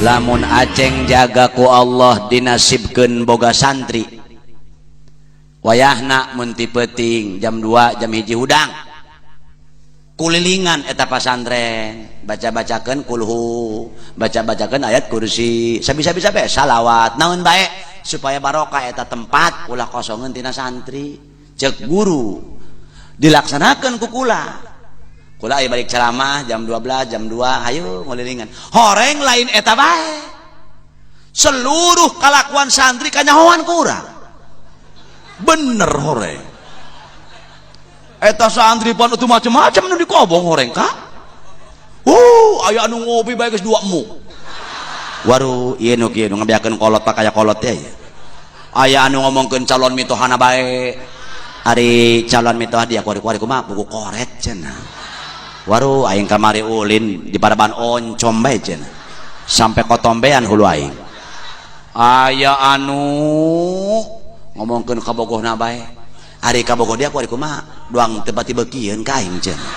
Lamun Aceng jaga ku Allah dinasibkeun boga santri, wayahna mun ti peuting jam 2 jam 1 hudang kulilingan eta pasantren, baca-bacakeun kulhu, baca-bacakeun ayat kursi, sabisa-bisa bae salawat naon bae supaya barokah eta tempat, ulah kosongeun tina santri. Cek guru dilaksanakeun ku kula. Kula aya balik ceramah jam 12, jam 2, hayu ngulilingan. Horeng lain eta bae, seluruh kalakuan santri kanyahoan kurang bener. Horeng eta santri pan itu macam-macam nu dikobong horeng ka. Aya anu ngopi bae geus dua mu. Waru ieu nu kieu nu ngabeakeun kolot pak kaya kolot teh ya. Aya anu ngomongkeun calon mitohana bae. Ari calon mitoha dia kuari-kuari kumaha buku koret cenah. Waru aing kamari ulin di paraban oncom bae cenah. Sampai kotombean hulu aing. Aya anu ngomongkeun kabogohna bae. Ari kabogoh dia kuari kumaha? Doang teu pati beukieun ka aing cenah.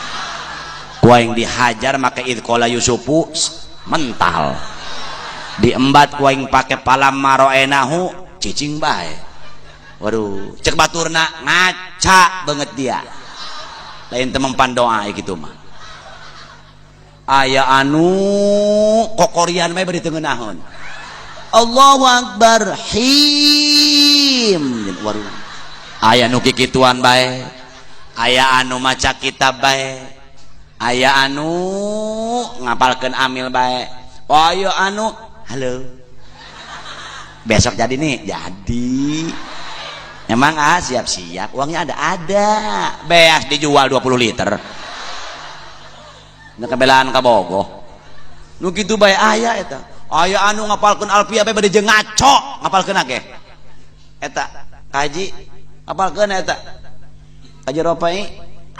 Ku aing dihajar make idqala Yusufu mental. Diembat ku aing pake palam maroenahu cicing bae. Waduh, cek baturna ngaca banget dia. Lain teu mempan doa gitu mah. Aya anu kokorian bae bari teu ngeunaheun. Allahu Akbar him. Waduh. Aya nu kikituan bae. Aya anu maca kitab bae. Aya anu ngapalkeun amil bae. Aya anu halo. Besok jadi nih, jadi. Emang ah siap-siap, uangnya ada. Beas dijual 20 liter. Nu kebelaan kabogoh. Nu kitu bae aya eta. Aya anu ngapalkeun alfiah bae bade jeung ngaco ngapalkeun ge. Eta kaji ngapalkeun eta. Kaji Ropai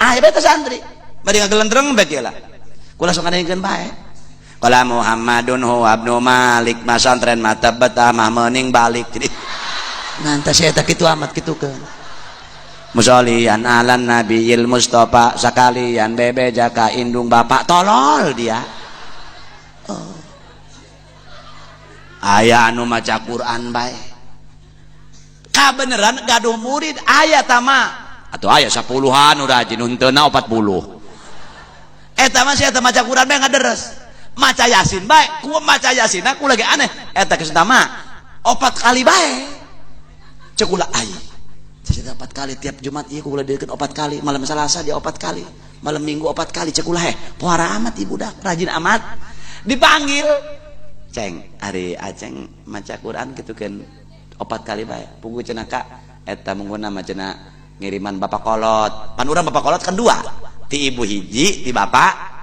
aya bae santri. Bade ngagelentreng bae kieu lah. Kula sok ngadengkeun bae. Qala Muhammadun huwa ibnu Malik masantren mata betah mah meuning balik. Jadi ngantos eta kitu amat kitu keun. Musolian alan nabiyil Mustafa sakalian bebe jaka indung bapak tolol dia. Oh. Aya anu maca Quran bae. Kabeneran gaduh murid aya tama atau aya 10-an udah rajin hunteuna 40. Eta mah si eta maca Quran bae ngaderes. Maca Yasin bae, ku maca Yasin aku lagi aneh. Eta geus tama 4 kali bae. Cek kula ai. Saya 4 kali tiap Jumat ieu kula diekeun 4 kali, malam Selasa dia 4 kali, malam Minggu 4 kali. Cek kula heh, pohara amat ibu budak, rajin amat. Dipanggil. Ceng, ari Aceng maca Quran gitu kan 4 kali bae. Pugu cenah ka eta mungguna mah cenah ngiriman bapak kolot. Pan urang bapak kolot kan 2. Ti ibu hiji, ti bapak.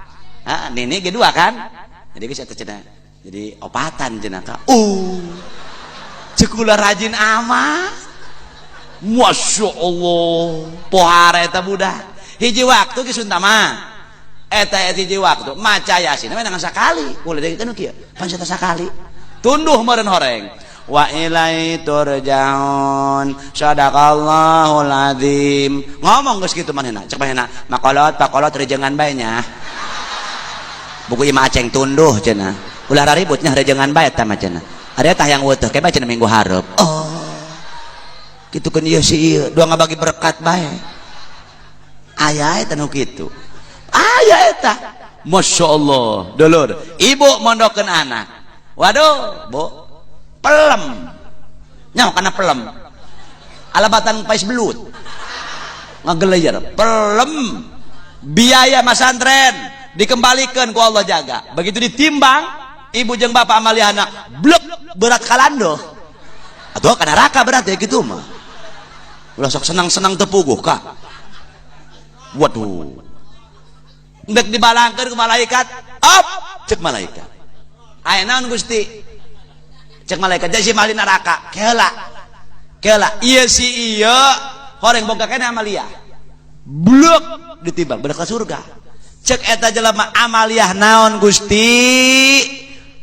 Ha, nini ge 2 kan? Jadi geus eta cenah. Jadi opatan cenah ka. Cek kula rajin amat. Masya Allah, pohara eta budak. Hiji waktu geus untama. Eta hiji waktu maca Yasin mah ngan sakali. Kula deui kan kieu. Pan eta sakali. Tunduh meureun horeng. Wa ilaihi turja'un. Shadaqallahul azim. Ngomong geus kitu manehna. Cek manehna, makolot pakolot rejengan bae nya. Buku imah Aceng tunduh cenah. Ulah raribut nya rejengan bae eta mah cenah. Ari eta hayang weutuh ke bae cenah minggu hareup. Oh. Kitu kan ieu si ieu dua ngabagi berkat bae. Aya eta nu kitu. Aya eta. Masya Allah, dulur. Ibu mondokeun anak. Waduh, Bu. Pelem. Nyaho kana pelem. Alabatan pais belut. Ngageleyer. Pelem. Biaya masantren dikembalikan ku Allah jaga. Begitu ditimbang, ibu jeung bapak amaliyahna blek berat kalando. Atau kana neraka berat ya gitu mah. Ulah sok senang-senang tepuguh kak. Waduh. Ndek dibalangkeun ku malaikat, up cek malaikat. Aya naon Gusti? Cek malaikat jadi si mali neraka. Keula. Keula, ieu si ieu horeng boga keneh amaliyah. Blek ditimbang bener ka surga. Cek eta jelema amaliyah naon Gusti?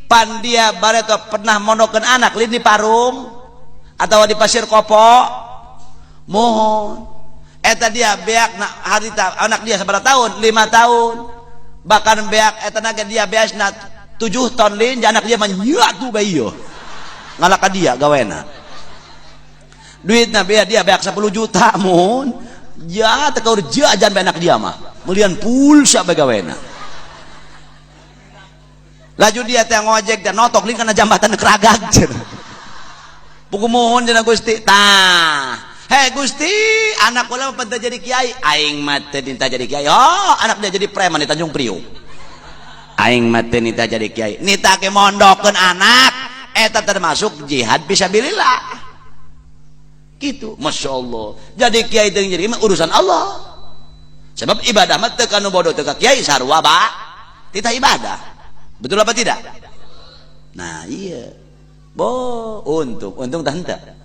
Pan dia bareto pernah mondokeun anak lin di Parung atau di Pasir Kopo. Mohon eta dia beak na harita anak dia sabaraha tahun? 5 tahun. Bahkan beak eta naga dia beasna 7 ton lin anak dia mah nyatu bae ieu. Ngalaka dia gawena. Duitna bea dia beak 10 juta mun. Ya teu kaur jajan bae anak dia mah. Melian pulsa bae gawena. Laju dia teh ngojek dan notok lin kana jambatan keragag cenah. Pugu mohon cenah Gusti. Tah. Hei Gusti, anak kula mah jadi kiai, aing mah teu nita jadi kiai. Oh, anak dia jadi preman di Tanjung Priok. Aing mah teu nita jadi kiai. Nita ke mondokeun anak, eta termasuk jihad fisabilillah. Gitu, Masya Allah. Jadi kiai teu jadi mah urusan Allah. Sebab ibadah mah teu kanu bodoh teu ka kiai sarua ba. Tita ibadah. Betul apa tidak? Nah, iya. Bo, untung, untung tah henteu.